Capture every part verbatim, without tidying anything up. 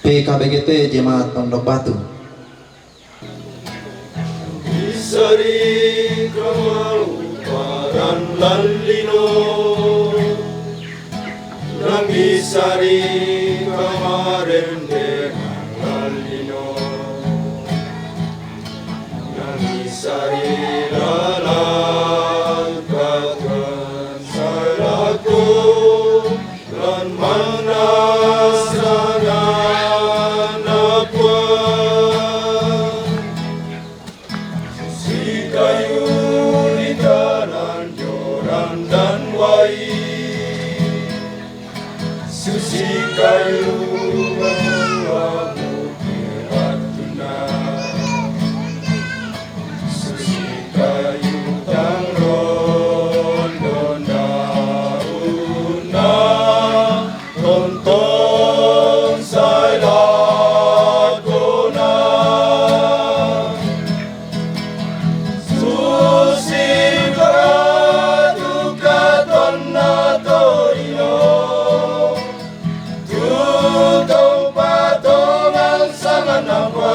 K B G T Jemaat Pondok Batu. Isari kamauparan lallino, nang isari kamarende lallino, nang isari lalangkatan salako. Lan manasana napa, susi kayu di tanan joran dan wai, susi kayu mamua mukir atuna. Susi kayu tang rondon dauna, tontong sai lakona. Susi batu katon na torino. Tutong patongan sangan nabuang.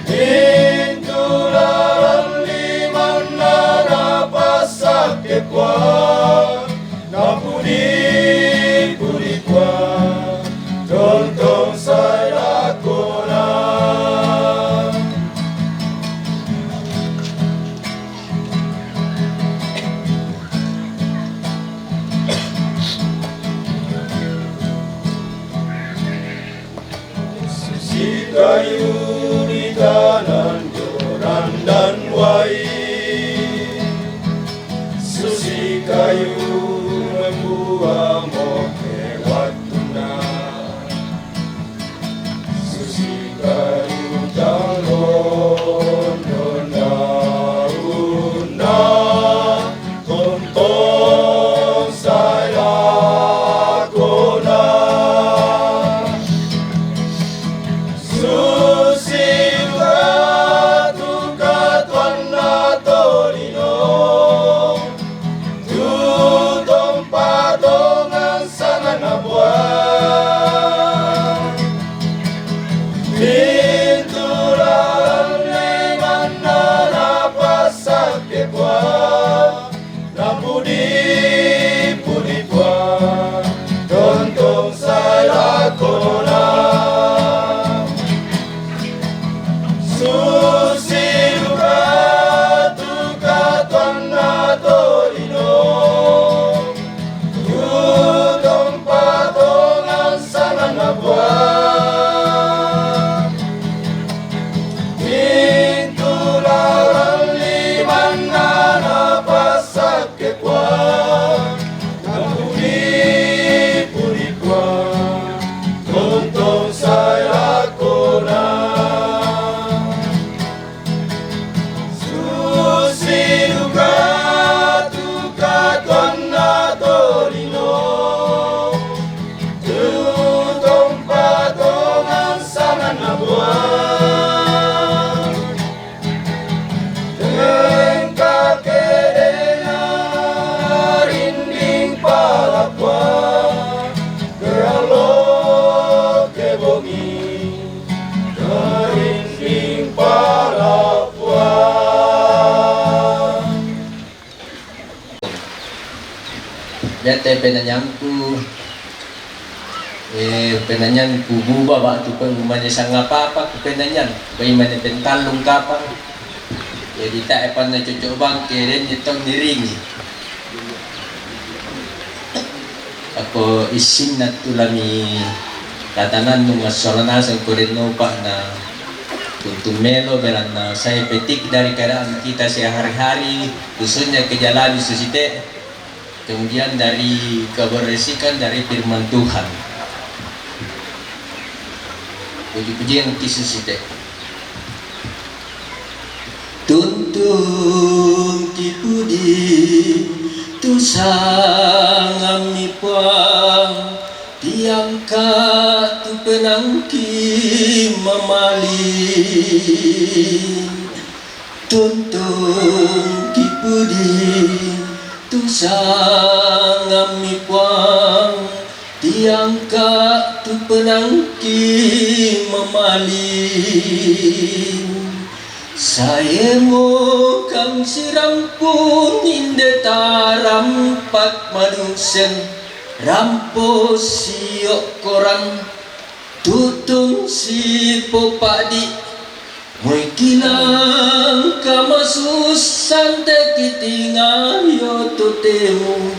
Intulalan liman na napasake puang. Napudi-pudi puang. Tontong sai lakona. Susi kayu di tanan joran dan wai, susi kayu mamua mukir atuna. Susi kayu tang rondon dauna, tontong sai lakona. Susi batu katon na torino. Tutong patongan sangan nabuang. Intulalan liman na napasake puang. Napudi-pudi puang. Tontong sai lakona. Susi batu katon na torino. Tutong patongan sangan nabuang. Intulalan liman na napasake puang. Napudi-pudi puang. Tontong sai lakona. Susi batu katon na torino. Tutong patongan sangan nabuang. Tengka kedena rinding palapuang. Kealo kebongi. Karinding palapuang. Jate penanyangku, eh, penanyangku buba waktu pengumane sangapa-apa ku penanyang, bai mane pentallung kapang. Jadi tak epan na cocok bangke den jetong niringi. Ako isinna tu lami tatanannu massola naseng ko den nopa na tuntu melo beranna saya petik dari keadaan kita sehari-hari, khususnya kejalani susite, kemudian dari kebersihan dari firman Tuhan. Puji-pujian ki susite. Tuntung ki pudi tu sangammi Puang, tiangka tu penangki mamali. Tuntung ki pudi tu sangammi Puang, Tiangka tu penangki mamali. Saemo kan sirampun inde tarampak madusen, rampo siok koran, tutun sipo padi. Moi kilang ka masusante kitingayo totemo,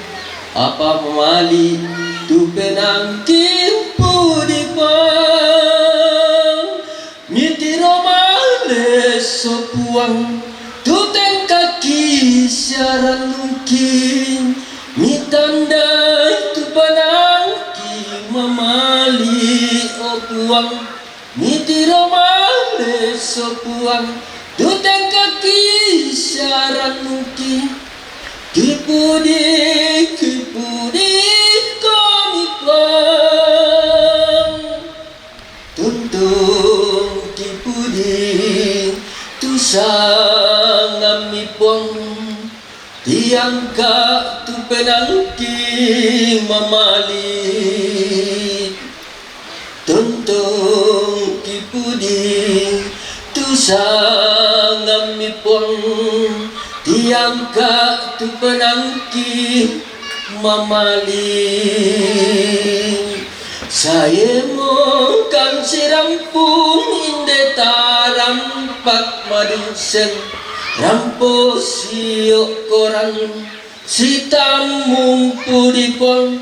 apa mamali tu penangkin pudi pang. Mitiro maleso Puang tu tengkaki siaran mungkin, mitandai tu penangki mamali o Puang. Mitiro maleso Puang tu tengkaki siaran mungkin. Kipudi, kipudi komi Puang. Tuntung kipudi tu sangammi Puang. Tiangka tu penangki mamali. Tuntung kipudi tu sangammi Puang. Tiangka tu penangki mamali. Saemo kan sirampun inde tarampak madusen, rampo siok koran, sitammung pudi Puang.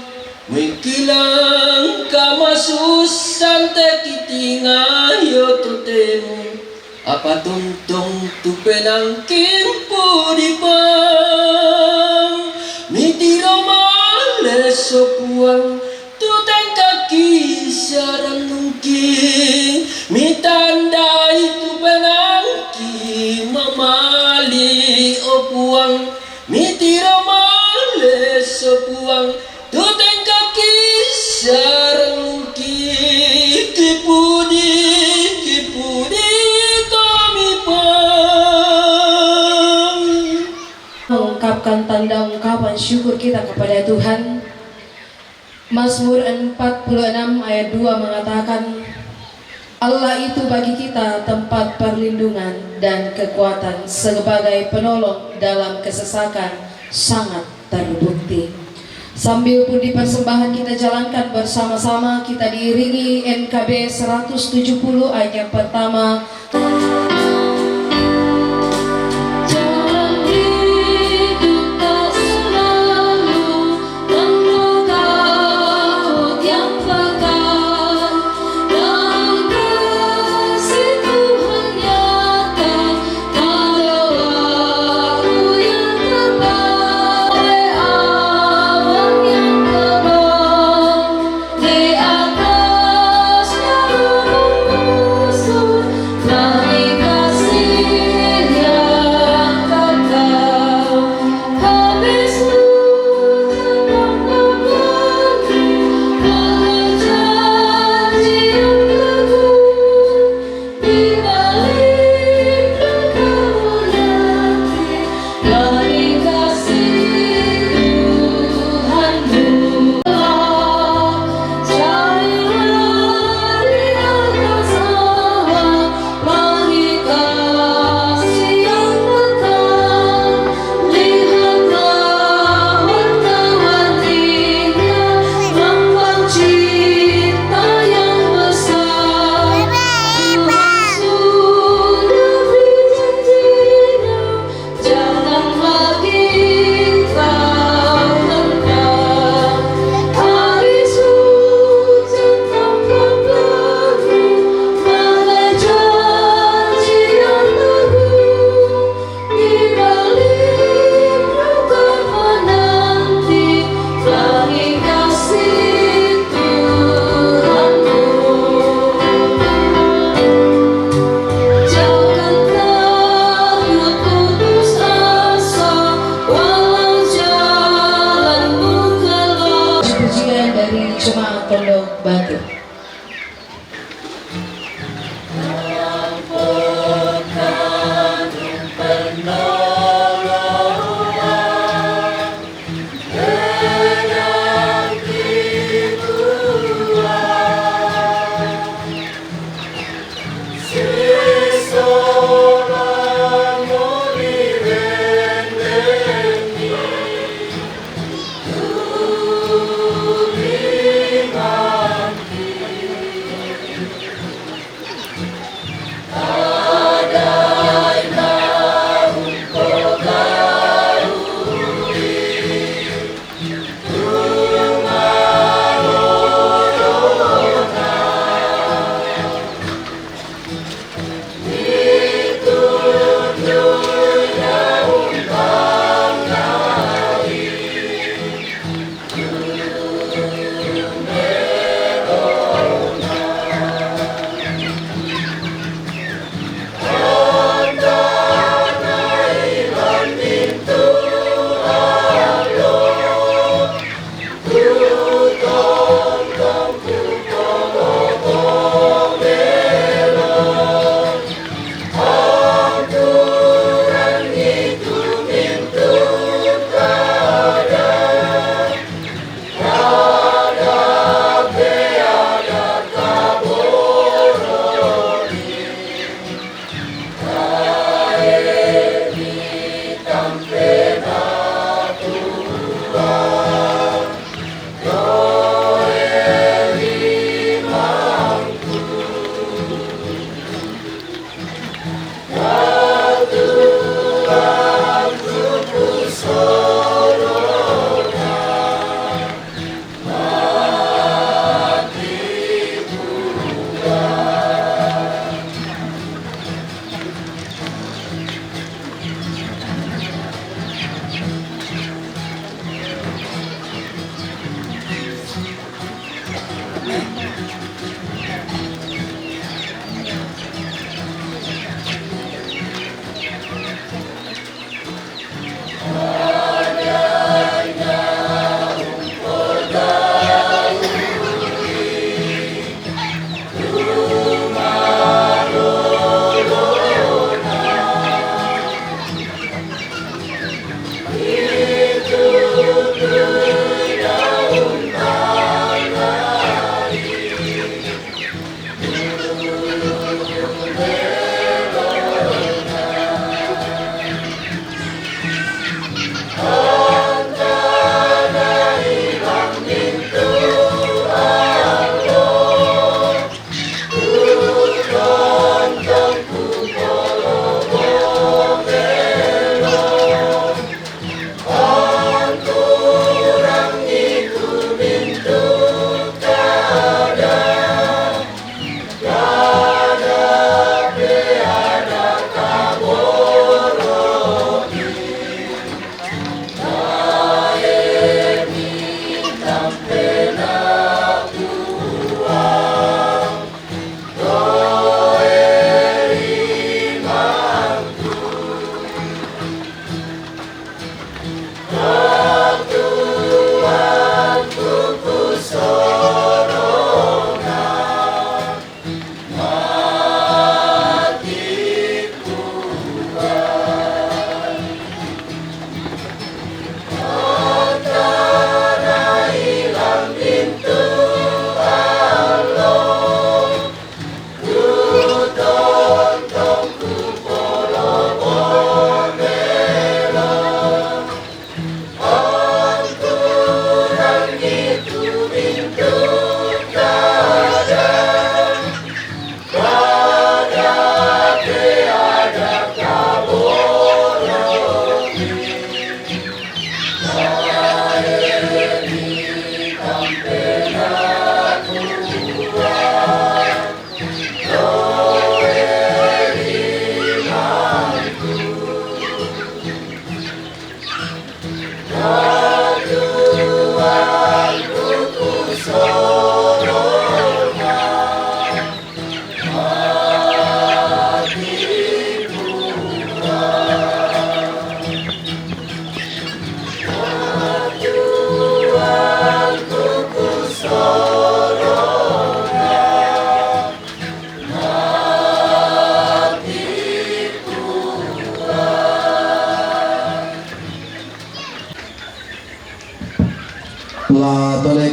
Moi kilang ka masusante kitingayo totemo, apa tuntung tu penangkin pudi pang. Mitiro maleso Puang tu tengkaki siaran mungkin, mitandai tu penangki mamali o Puang. Mitiro maleso Puang tu tengkaki siaran mungkin. Kipudi, kipudi komi Puang. Mengungkapkan tanda ungkapan syukur kita kepada Tuhan. Mazmur empat puluh enam ayat dua mengatakan, Allah itu bagi kita tempat perlindungan dan kekuatan sebagai penolong dalam kesesakan sangat terbukti. Sambil pundi persembahan kita jalankan bersama-sama, kita diiringi N K B seratus tujuh puluh ayat yang pertama. Jalan hidup tak selalu tanpa Kau yang pegang, dan kasih Tuhan nyata pada waktu yang tepat. Oleh awan yang tebal, di atas gunung musuh,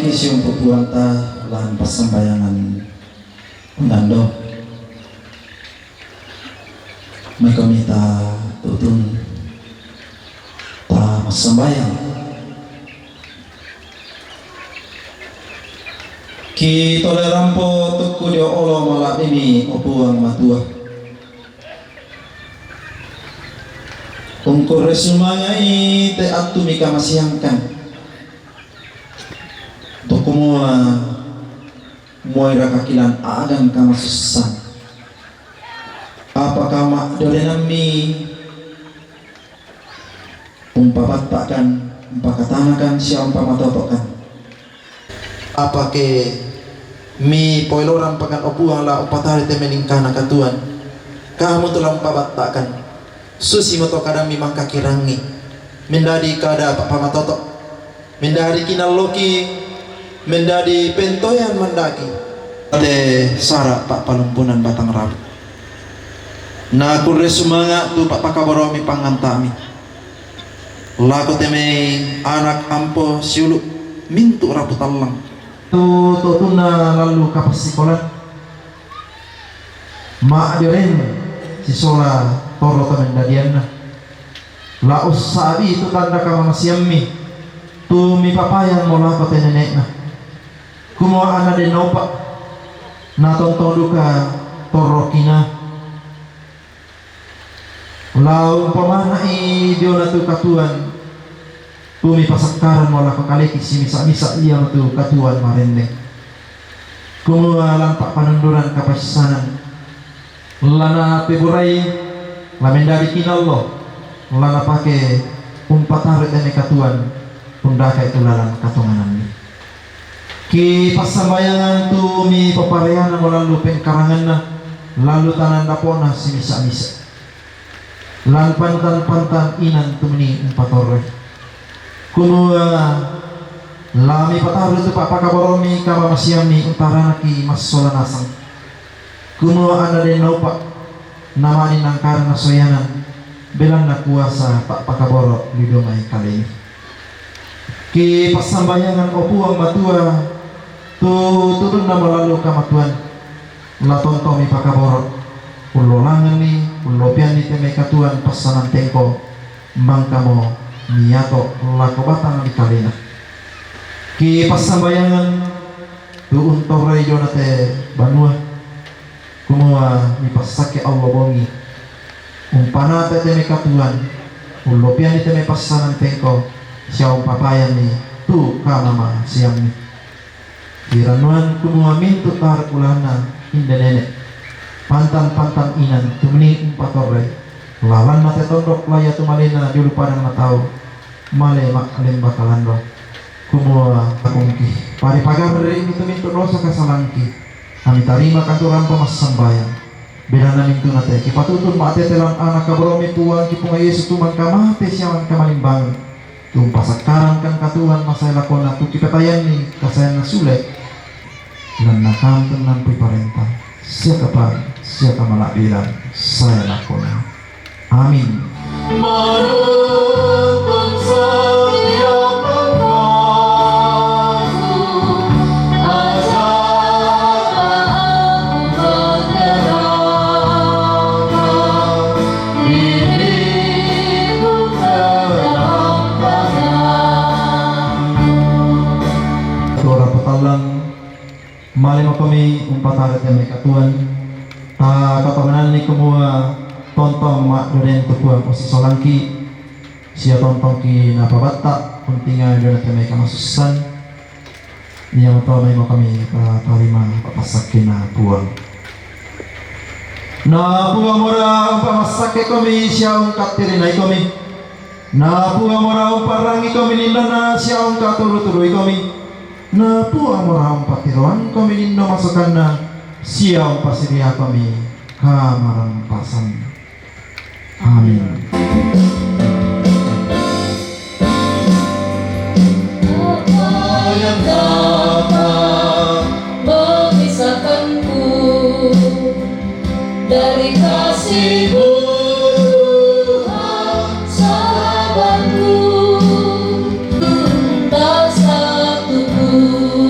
Siumpu Puang ta lan passambayangan undando. Maiku mita tutun ta massambayang. Ki tole rampo tukku dio olo mala'bimi, o Puang Matua. Ungkurre sumanga'i te attu mikamasiangkan. Tukumua muaira kakilan agan kamasussan. Apa kama dorenammi umpabatta'kan, umpakatanakan sia umpamatoto'kan. Apake mipoelorampakan, o Puang, la umpatari te melingkana katuoan. Kamu tu la umpabatta'kan. Susimoto kadammi mangkakirangi. Mendadi kada pa'pamatoto'. Mendadi kinalloki, mendadi pentoyan mandaki. Te sara' pa'palumpunan batang rabu. Na kurre sumanga' tu pa'pakaboro'mi panganta'mi. Lako te mai anak ampo siulu' mintu' rapu tallang. Tu totunna lallu kapassikolan. Ma'deren sisola torro to mendadianna. La ussa'bi tu tanda kamamasiammi, tu mipapayammo lako te nene'na. Kumua anna den naupa', na tontong duka torrokina. La umpamana'i diona tu katuoan, tu mipasakkarammo lako kaleki simisa-misa, iamotu katuoan marenneng. Kumua lan pa'panunduran kapaissanan, la napeburai, la mendadi kinallo, la napake umpatarui te mai katuoan, undaka'i tu lalan katonganammi. Kipassambayangan tu mipapareana mo lallu pengkaranganna, lallu tananna pona simisa-misa. Lan pantan-pantan inan tu meni umpatorroi. Kumua la mipatarui tu pa'pakaboro'mi kamamasiammi untaranaki massola nasang. Kumua anna den naupa', namani nangkara nasoyanan, belanna kuasa pa'pakaboro' lido mai kalemi. Kipassambayangan, o Puang Matua, tu tutunna mo lallu kamatuan, la tontong mipakaboro', ullolangenni, ullopianni te mai katuoan passanan tengko, mangkamo miato lako batang ri kalena. Kipassambayangan tu untorroi diona te banua, kumua mipassakke allo bongi, umpanata te mai katuoan, ullopianni te mai passanan tengko, sia umpapayanni tu kamamasiammi. Kirannuan kumua mintu' taru' bulanna inde nene', pantan-pantan inan tu meni umpatorroi, lalanna te tondok la ia tu malena julu padang na tau, male ma'lemba kalando. Kumua, takungki, paripagarri'mi tu mintu' dosa kasalangki, namitarima katuoan pamassambayang. Belanna mintu' na te kipatutun ma'tete lan Anak Kaboro'mi Puangki Puang Yesu tu mangkamate sia mangkamalimbangan. Tu umpasakkarankan katuoan masae lakona tu kipetayanni kasaeanna sule. Lan nakanteng nampui parenta, sia kapang, sia kamala'biran, sae lakona. Amin. Tora patallang, male makomi umpatarui te mai katuoan, ta katongananni kumua tontong ma'dodeng tu Puang ussisolangki, sia tontongki napabatta' untingai diona te mai kamasussan. Iamoto mai makomi patarima pa'passakkena Puang. Na Puang mora umpamassakke komi sia ungkattirinai komi. Na Puang mora umparrangi komi lindona sia ungkaturu-turui komi. Na Puang mora umpattiroang komi lindo masokanna sia umpasidia komi kamarampasan. Amin. Apa yang dapat memisahkanku dari kasih-Mu, Tuhan, sahabatku? Tak satu pun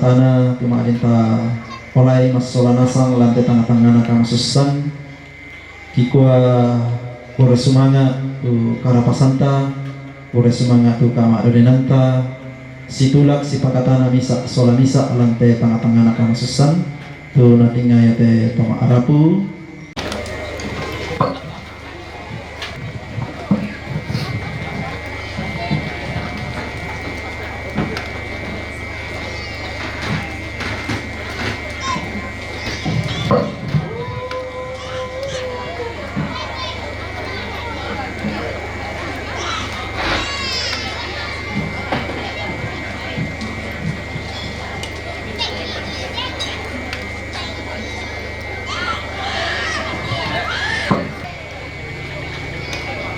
Tana tu ma'dinta polai massola nasang lan te tangnga-tangngana kamasussan. Kikua pura sumanga' tu karapasanta, pura sumanga' tu kama'dodinanta, situlak sipakatana misa' sola misa' lan te tangnga-tangngana kamasussan, tu natingayo te to ma'arapu.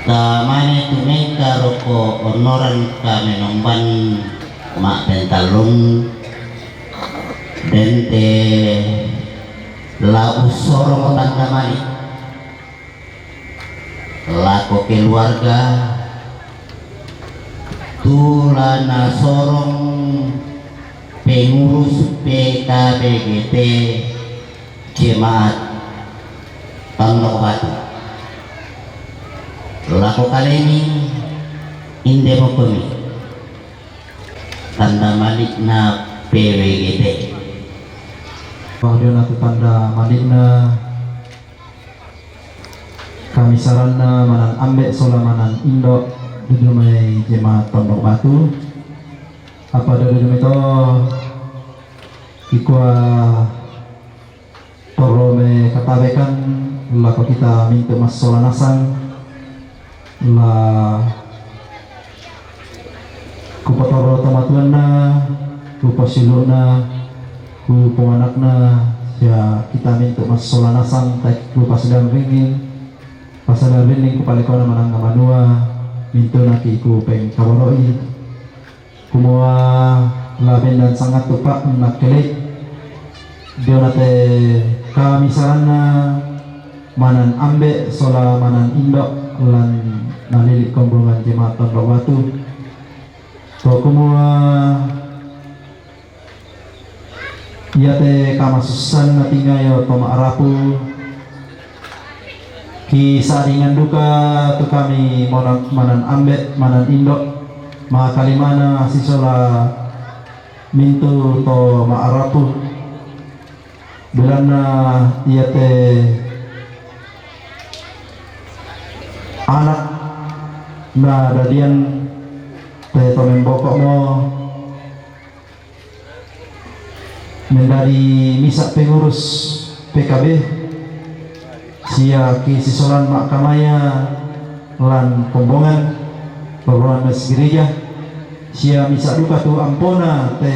Tamane tu mengka roko onnoran kamenomban ma'pentallung dente la ussorong tanda mali' lako keluarga tu la nasorong pengurus P K B G T Jemaat Tondok Batu. Lako kalemi inde mokomi tanda mali'na P W G T. Pangadiona tu tanda mali'na kamisaranna manan ambe' sola manan indo' ri jumai Jemaat Tondok Batu. Apa dua jumai to kikua torro me katabekan lako kita mintu' massola nasang la kupatorro tomatuanna, kupasiulu'na, kupoanakna, sia kita mintu' massola nasang tae' kupasadang ringing, pasadang ringing kupalekona manangnga banua, mintu'naki kupengkaboro'i. Kumua la bendan sangattu pa' nakkelei diona te kamisaranna manan ambe' sola manan indo' lan nalili' kombongan Jemaat Tondok Batu. To kumua iate kamasussan natingayo to ma'rapu, kisa'dingan duka tu kami mona-, manan ambe', manan indo', makalimana sisola mintu' to ma'rapu. Belanna iate anak nadadian te to memboko'mo mendadi misa' pengurus P K B, sia kisisolan ma'kamaya lan kombongan loloan mes gereja, sia misa' duka tu ampona te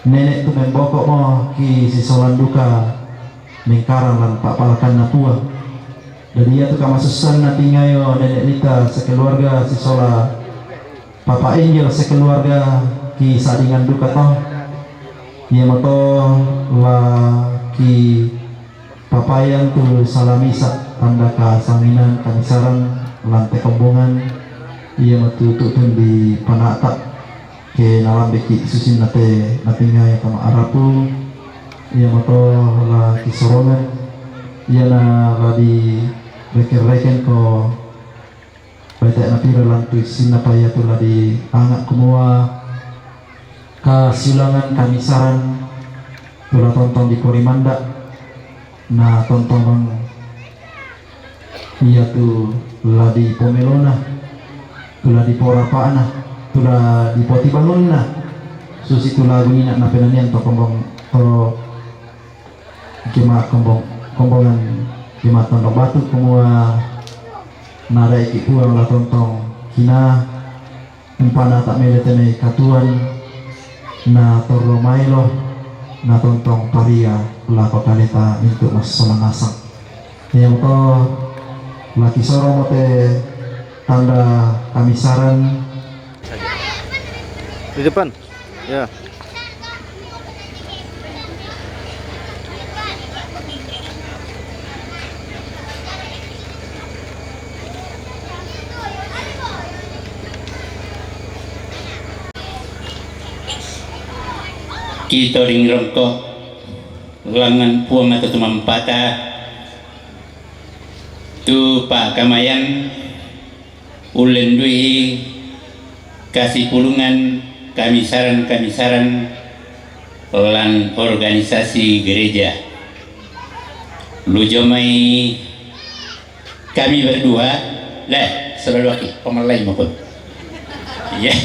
nene' tu memboko'mo kisisolan duka mengkarang lan pa'palakanna Puang. Dadi iatu kamasussan natingayo nene' Lita sekeluarga sisola Papa Angel sekeluarga kisa'dingan duka to, iamoto la kipapaian tu sala misa' tanda kasanginan kamisaran lan te kombongan, iamotu tu'tun dipana'ta' ke nalambeki' susinna te natingayo to ma'arapu, iamoto la kisorongan, iana la direken-rekenko Bete' napiro lan tu issinna pa iatu la dianga' kumua kasiulangan kamisaran tu la tontong diporimanda', na tontong bang iatu la dipomelona, tu la diporapa'na, tu la dipotibangunna, susi tu la gunina napenanian to kombong to Jemaat kombong-, kombongan Jemaat Tondok Batu, kumua nada'iki' Puang la tontong kinaa, umpana ta' mele te mai katuoan, na torro maelo, na tontong paria lako kaleta mintu' massola nasang. Iamoto la kisoromo te tanda kamisaran. Di depan. Ya. Ito ringrongko, langan Puang ato tumampata tu pa'kamayan ullendu'i kasipulungan kamisaran-kamisaran lan organisasi gereja. Lujomai kami berdua, leh, selalu aki, pamallai mako. Iya.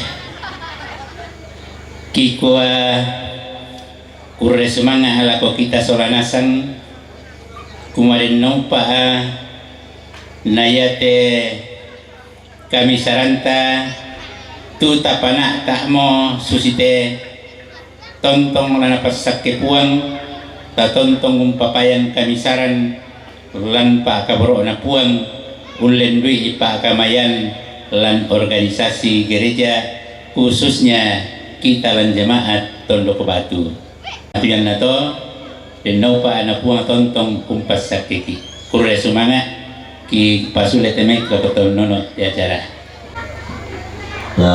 Kikua kurre sumanga' lako kita sola nasang, kumaden naupa'a na iate kamisaranta tu tapana'ta'mo susite tontong la napassakke Puang, tatontong umpapayan kamisaran lan pa'kaboro'na Puang, ullendu'i pa'kamayan lan organisasi gereja, khususnya kita lan jemaat Tondok Batu. Atiganna to, dennaupa na Puang tontong umpassakkeki. Kurre sumanga', ki pasule te mai lako tonnono di acara. Ta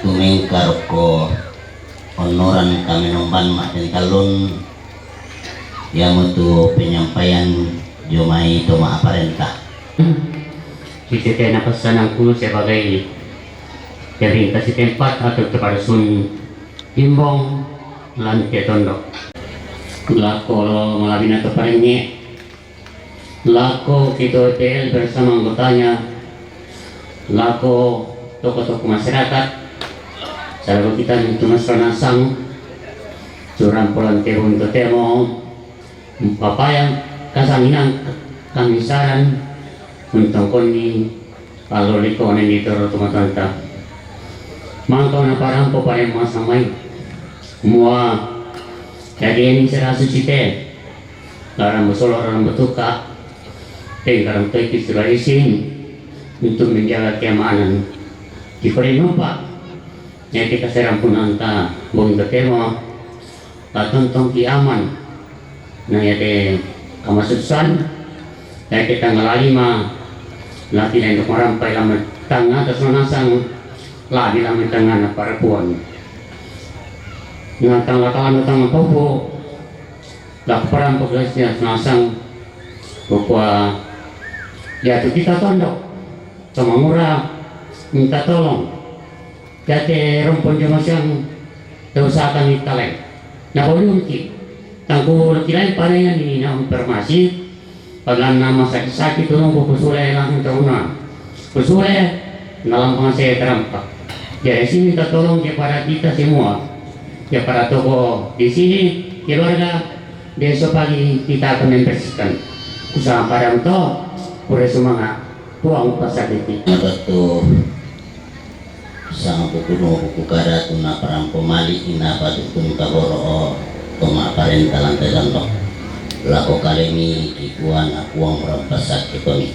tumengka rokko onnoran kamenomban ma'pentallun, iamotu penyampaian jomai to ma'parenta. Sisitena pesananku sebagai pemerintah setempat atau kepada sun imbong lan te tondok. Lako malabina to parengnge, lako ketua P L bersama anggotanya, lako tokoh-tokoh masyarakat, salako kita mintu nasro nasang, surang polan tebong totemo, umpapayan kasanginang kamisaran, untongkonni allo liko nenditoro tomatoanta. Mangkau naparampo pare masang mai. Mua, jadi ini serasu site. Larang besolo larang betuka. Pengkarang toiki sudah isin untuk menjaga keamanan. Di Korinto, Pak. Jadi kaserampunanta bung ketemo. Tatontongki aman. Na iate kamasussan, iate tanggal lima, laki lain marampai lama tangga atas manasang, lagi lama tangga na parapuan. Na tanggal tanggal tanggal popo, lak parampok lagi nasang, kukua, ya tu kita tondok, sama murah, minta tolong. Iate rompon jomasiang tau satan italai. Napaulungki. Tangku loki lain panayan ni naung permasi. Paganna masaki-saki tulung ku kusule langsung tauna. Kusule, nalampang saya terampak. Jadi sini minta tolong kepada kita semua. Kepada toko di sini, keluarga, besok pagi kita akan membersihkan. Usaha padang to, pure semangat. Puang pasakiti. Nabattu. Sangpukuno buku kada tu naparampo mali' napatuttun kaboro'o to ma'parenta lantai tondok. Lako kalemi kikua na Puang rampasakke toni.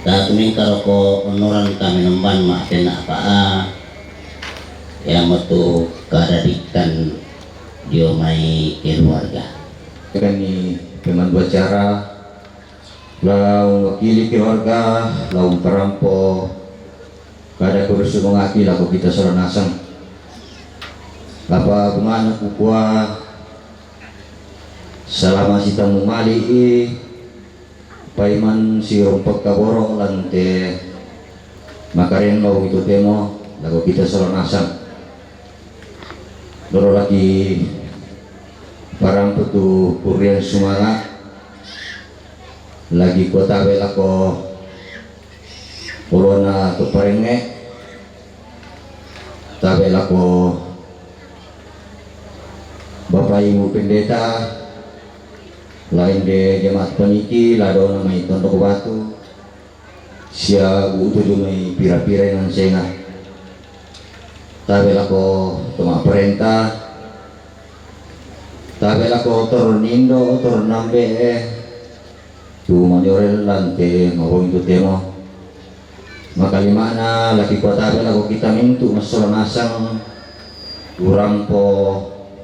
Tatu mengkaroko onnoran kamenomban ma'pena pa'a, iamotu kadadikkan dio mai keluarga. Kami pemandu acara, la uwakili keluarga, la umparampo kada kurusumangaki lako kita sola nasang. Apa bungana kukua, salama sitammu mali'i, paiman sirompok kaboro' lante makarenno itu temo lako kita sola nasang. Loro laki parampu tu kurrian sumanga', lagi kuatabe lako polona to parengnge, tabe lako Bapak Ibu Pendeta, lain de jemaat paniki, ladona mai Tondok Batu, sia utuju mai pira-pira nan senga. Tabe lako to ma'parenta, tabe lako toro nindo, toro nambe, eh, tu majorel lante mawong tu temo. Makalimana laki kuatabe lako kita mintu massola nasang, urampo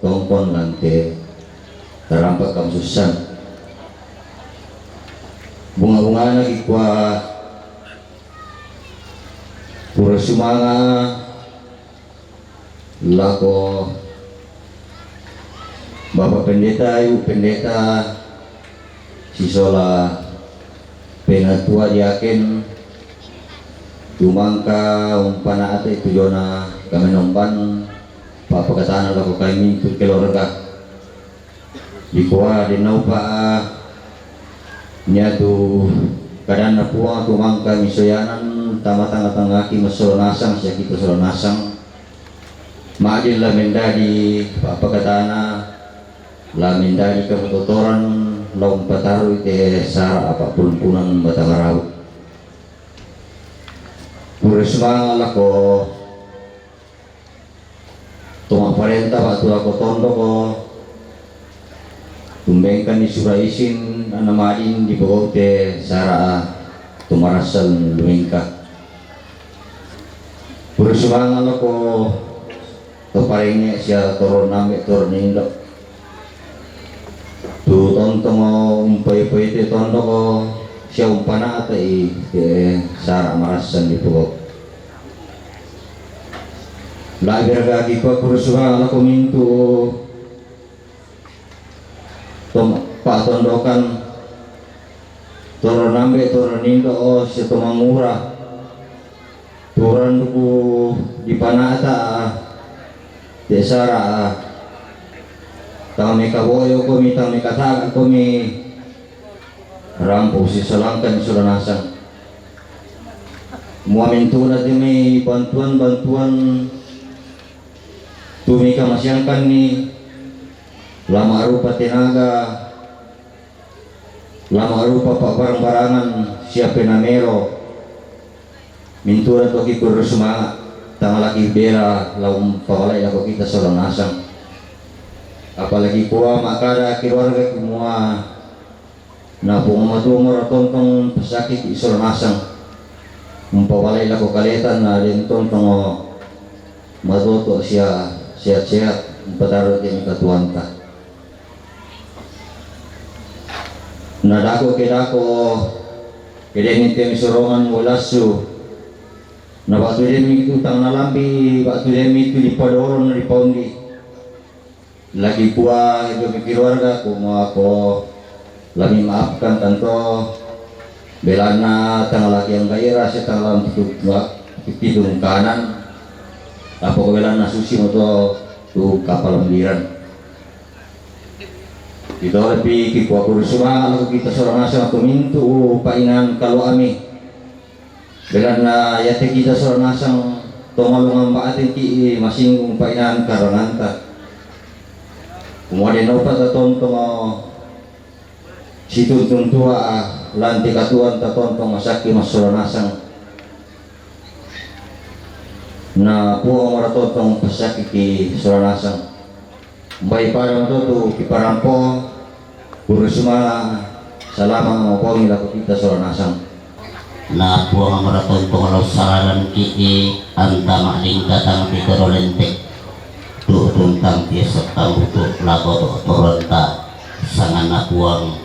tongkon lante tarampak kamusussan. Bunga-bungana kikua pura sumanga lako Bapak Pendeta, Ibu Pendeta, sisola penatua diaken, tumangka umpana'te tu jona kamenomban, pa'pakatana lako kami mintu' keluarga. Dikua dennaupa nia tu kadanNa Puang, tumangka misoyanan tama tangnga-tangngaki massola nasang, sia kita sola nasang. Ma'din la mendadi pa'pakatana, la mendadi kamutotoran, la umpatarui te sara' apa' pulumpunan batang rau. Pura sumanga' lako to ma'parenta ba'tu lako tondoko, tumbengkanni sura' isin, anna ma'din dipogau' te sara' to marassan lumengka. Pura sumanga' lako to parengnge' sia to ronambe' to ronindo'. Tu tontongo umpoi-poite tondoko sia umpana'te'i te sara' marassan dipogau'. La'bi ragaki' pura sumanga' lako mintu' to pa'tondokan, to ronambe' to ronindo' sia to mangura. Tu randuku dipana'ta te sara', tang mekaboyo komi, tang mekata'ga komi, rampo sisolangkan sola nasang. Mua mintu'na te mai bantuan-bantuan tu mikamaseangkanni, la ma'rupa tenaga, la ma'rupa pa'barang-barangan sia penamelo. Mintu'na toki' pura sumanga', tang laki bela la umpamala'i lako kita sola nasang. Apalagi kua ma'kada keluarga kumua, na Puang Matua mora tontong passakkiki' sola nasang, umpamala'i lako kaleta na den tontongo matoto' sia sehat-sehat, umpatarui te katuoanta. Na dako ke dako, ke den mite misorongan mulassu, na ba'tu den mitu tang nalambi, ba'tu den mitu dipadolo na dipaundi. Lagi kua dio keluarga, kumua ko la mimaafkan tanto, belanna tang lagi anggaira sia tang lam pitung kanan, apa ko belanna susi moto tu kapalambiran. Itolepi kikua pura sumanga' lako kita sola nasang tu mintu' pa'inang kaloami. Belanna iate kita sola nasang to malungang bateki' masinggung pa'inang karanganta. Kumua dennaupa tatontongo situntun tua, lan te katuoanta tontong masakki' massola nasang. Na Puang mora tontong passakkiki' sola nasang. Umbai pada mato tu kiparampo, pura sumanga', salama' maponi lako kita sola nasang. Na Puang mora tontong la ussaladangki' anta ma'lingka tang pitoro lente', tu tuntang tiessa tambutu lako to-, toroanta, sanganna Puang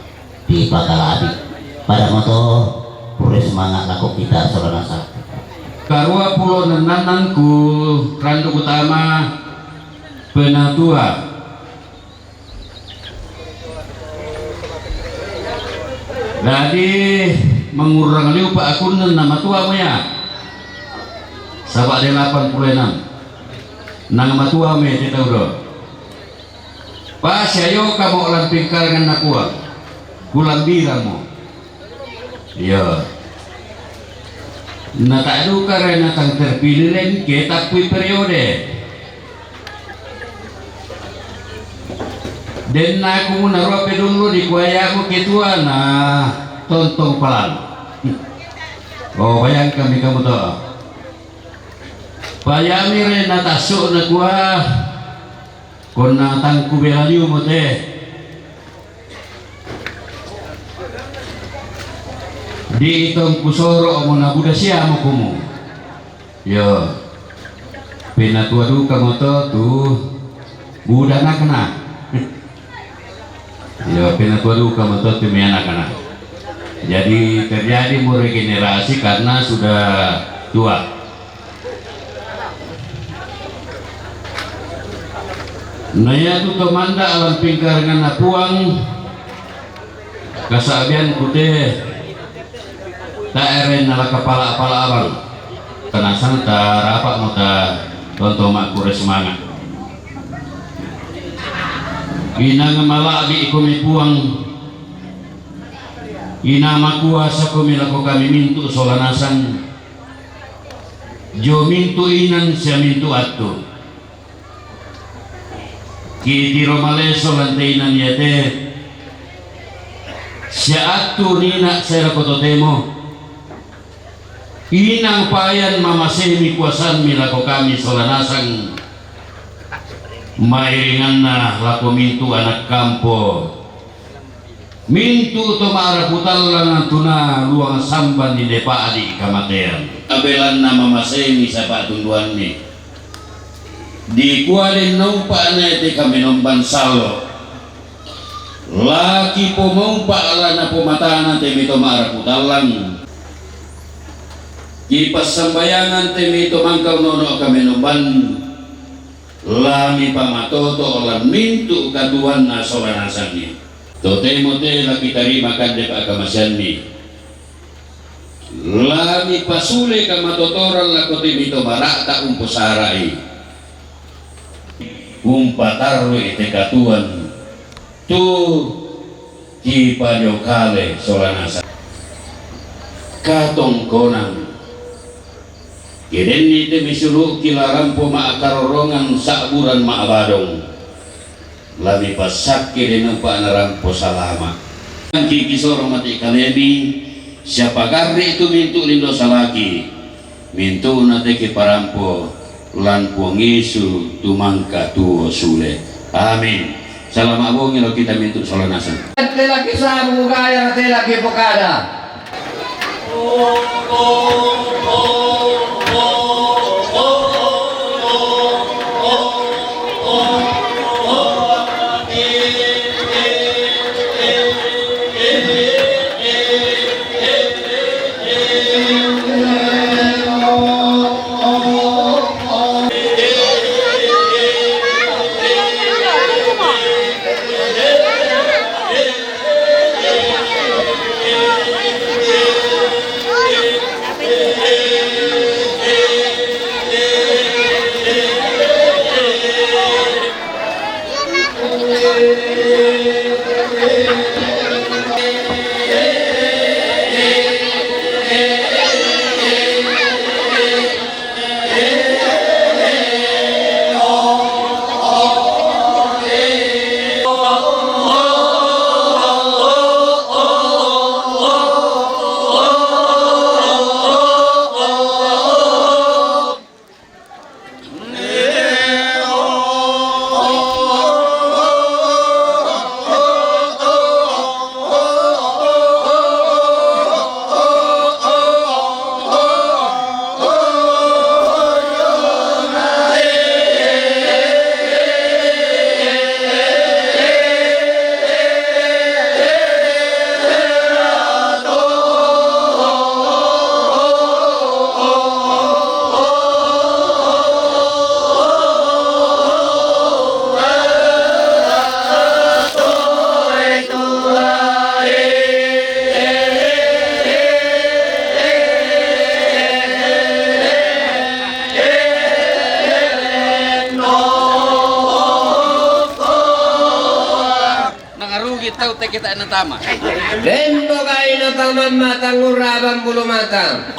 dipakala'bi. Pada mato, pura sumanga' lako kita sola nasang. Karua pulo nennannangku randu' utama penatua. Dadi mangurrang liupa' akunna na matuamo ia, saba' de lapan pulo enam. Nang matuamo ia te tau do. Pasiayokamo' lan pingkaranganna Puang, kulambiramo'. Iyo. Na tae' duka re na tang terpilih lengke tappui periode. Dennaku munarua pedullu dikuayamu ketua na tontong palang. Oh, bayangkan mi kamu to. Payami re na tassu' nakua, konna tang kubela liumo te. Diitong kusoro'mo na buda siamo kumu. Iyo. Penatua dukamo to tu buda anakna. Iyo, penatua dukamo to tu mai anakna. Jadi terjadi mo regenerasi karena sudah tua. Na iatu to manda' lampingkaranganna Puang, kasa'bianku te, tae' renna la kapala-pala abang. Tanasang tarapa'mo ta tonto makkure sumanga'. Inang mala'bi'komi Puang, inang makuasakomi lako kami mintu' sola nasang, dio mintu' inang sia mintu' attu. Kitiro maleso lan te inang iate, sia attu nina' sae lako totemo. Inang payan mamasemi kuasammi lako kami sola nasang, mairinganna lako mintu' ana' kampo. Mintu' to ma'rapu tallang tu naluang sambanni depa'di kamatean. Abelanna mamasemi sapa tunduanni. Dikua den naumpa'na te kamenomban sallo. La kipomompa' la napomatana te mito ma'rapu tallang. Kipassambayangan te mito mangka unono kamenomban. La mipamatoto' lan mintu' katuoanna sola nasangngi. Totemo te la kitarima kande pa'kamaseanni. La mipasule kamatotoran lako te mito mara'ta' umposara'i. Umpatarru'i te katuoan tu kipadio kale sola nasang. Katongkonan. Ke denni te misuru'ki la rampo ma'karorongan sa'buran ma'badong, la mipassakke de naupa' narampo salama'. Angki kisoro mate kalemi, sia pagarri' tu mintu' lindo salaki, mintu'na te kiparampo, lan Puang Yesu tu mangka tuo sule. Amin. Salama' bongi lao kita mintu' sola nasang. Te laki sabu gaya, te laki pokada. Nangarugi tau te kita natama. Dempo kai natamamma tangngurabang bulu mata.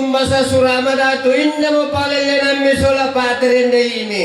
Masa sura' madatu, inna mupalellenammi sola pa'terendai ini.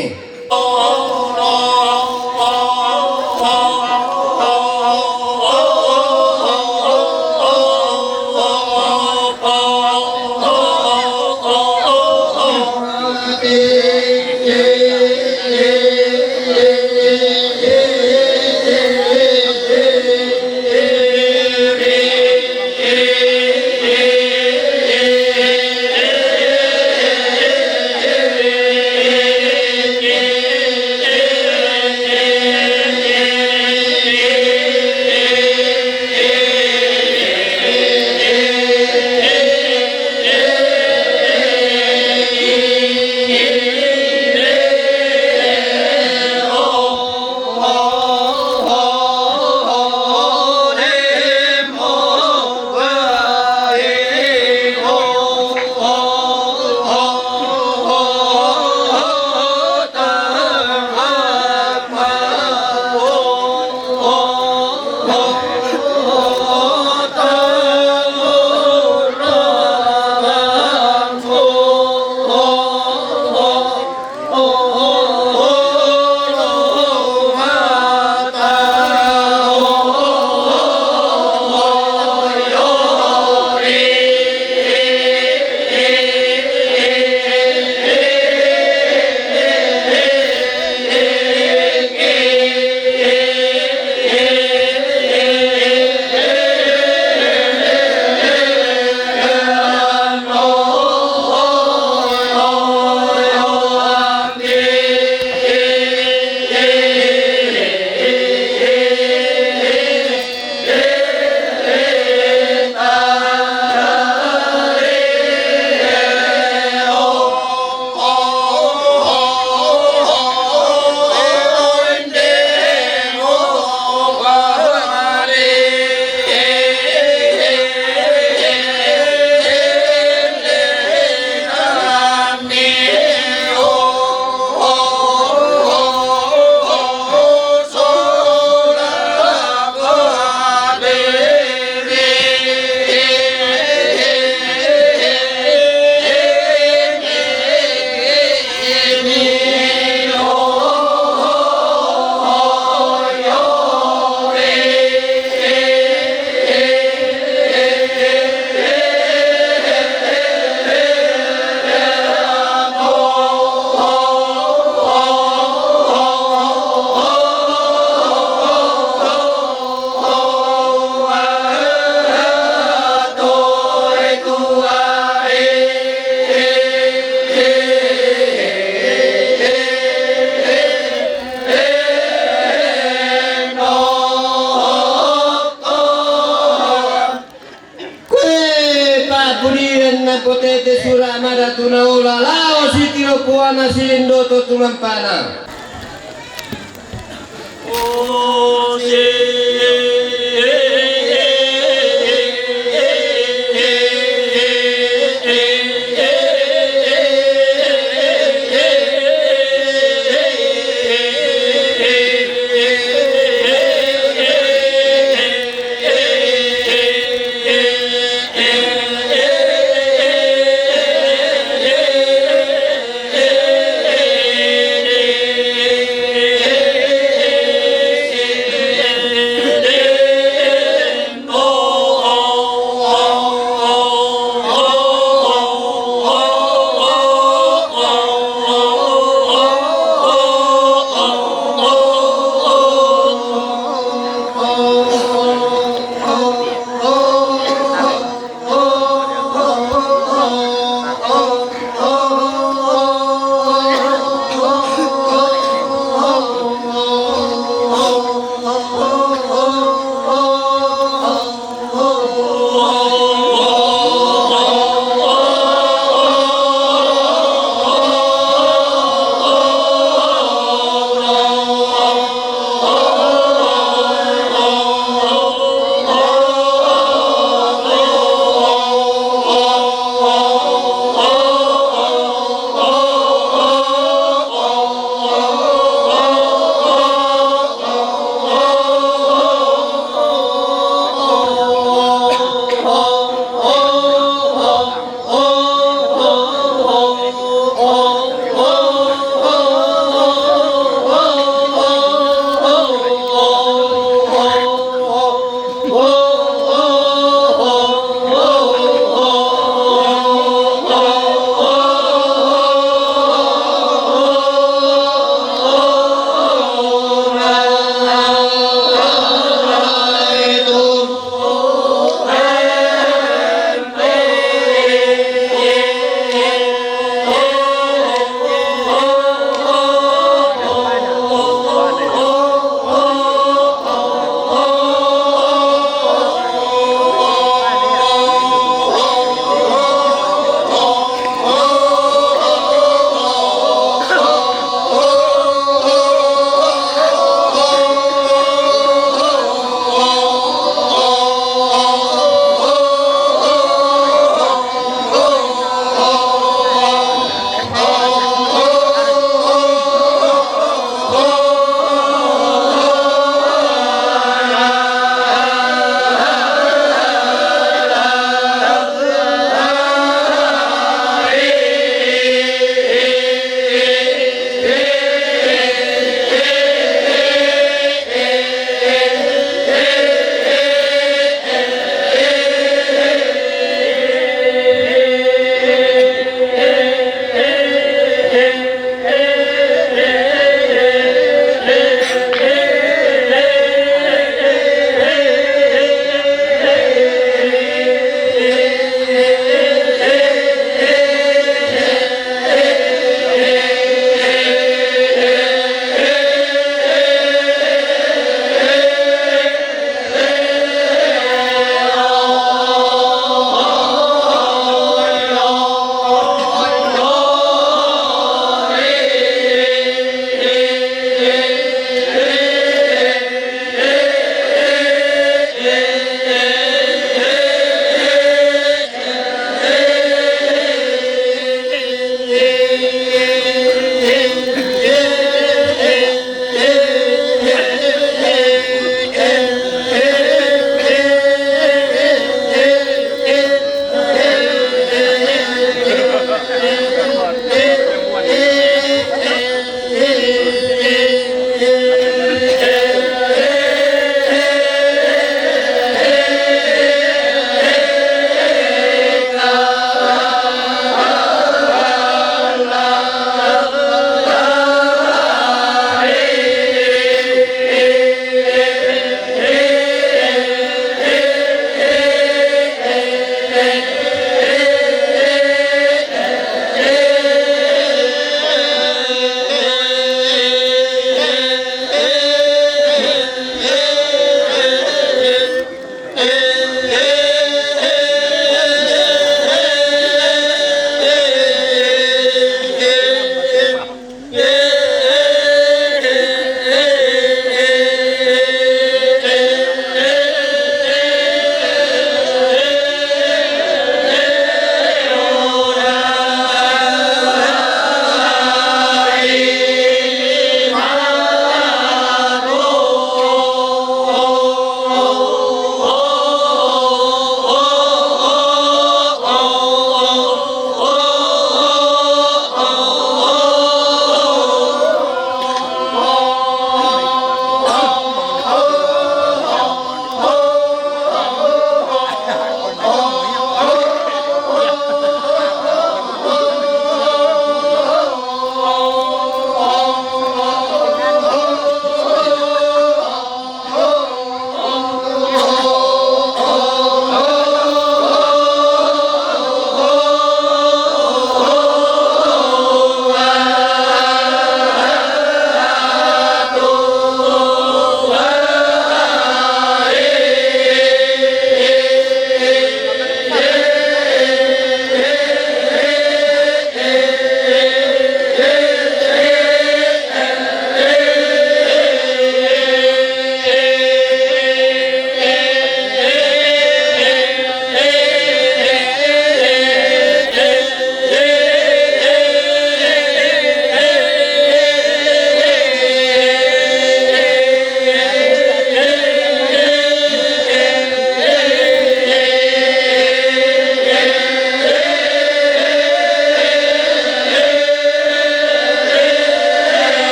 Kuwe pa'budiyanna potete sura' madatu naola lao sitiro puana silindoto tumampana.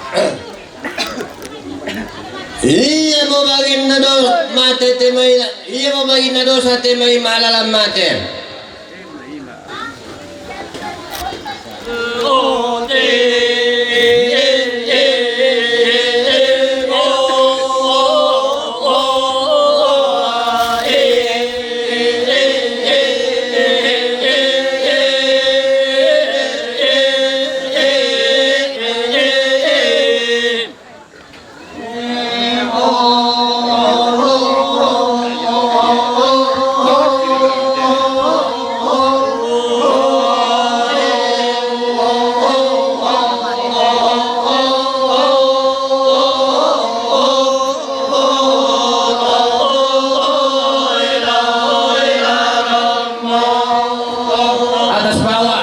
Iya mo bagin na do mate te mai, iya mo bagin na dosa te mai malalan mate. Atas bawah.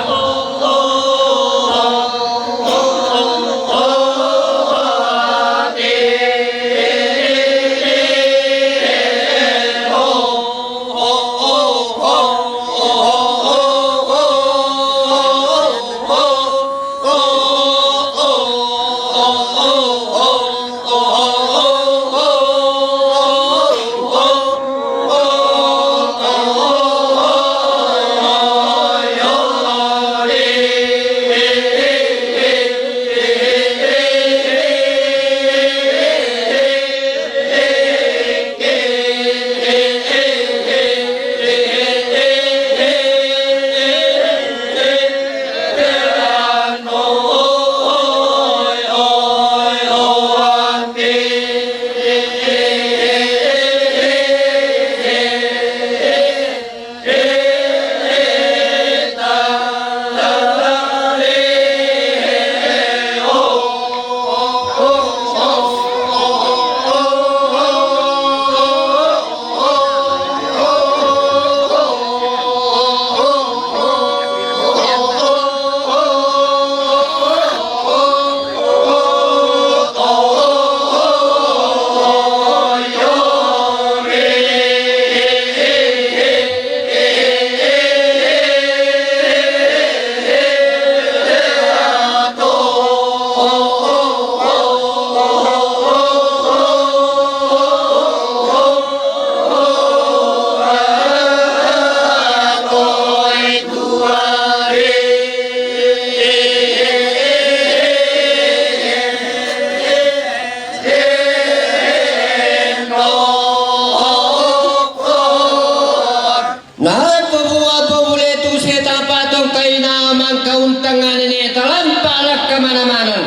Na pabua pabule tu se tapatong kaina mangkauntangan ne talampa lakka manamanan.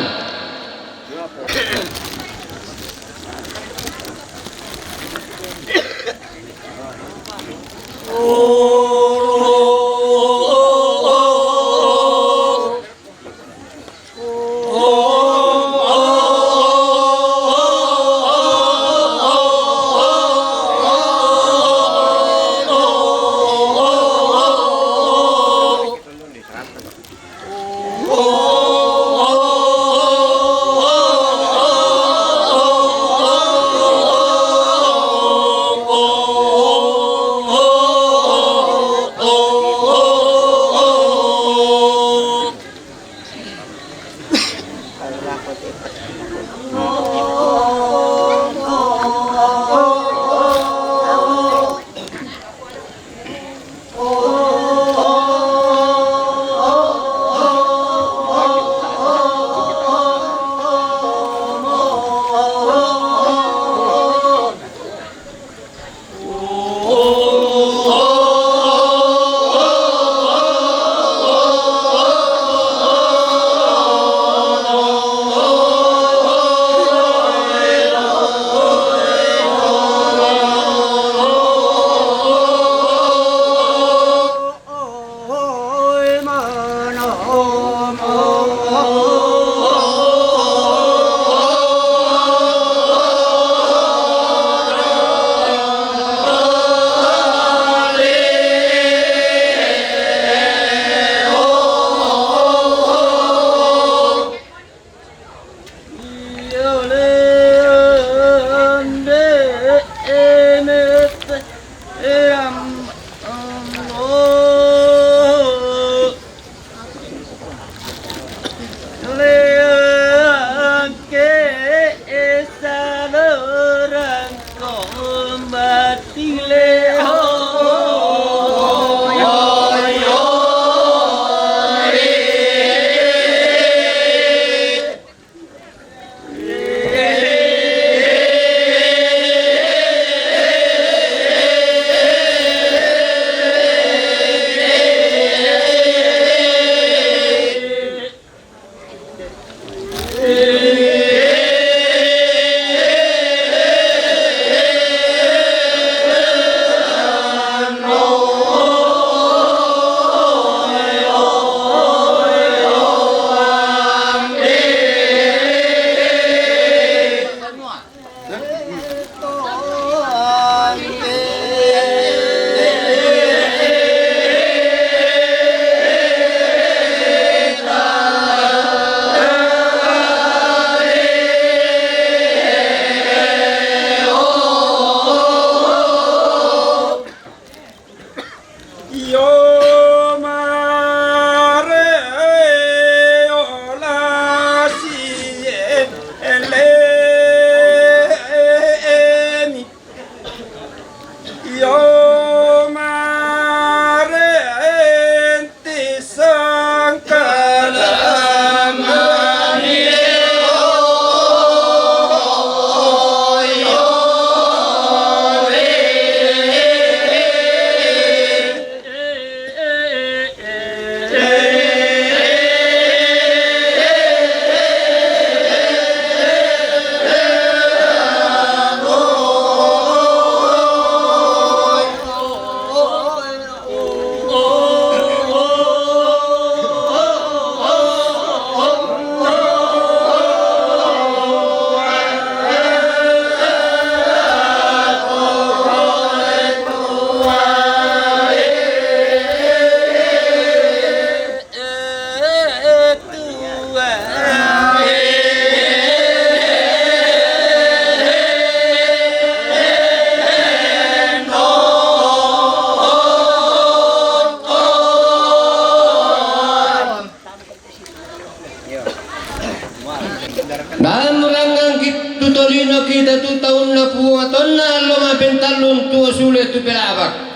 Tolino kita tu taunna Puang, tonna allo mapentallung tuo sule tu pelabak.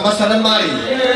Masalamai.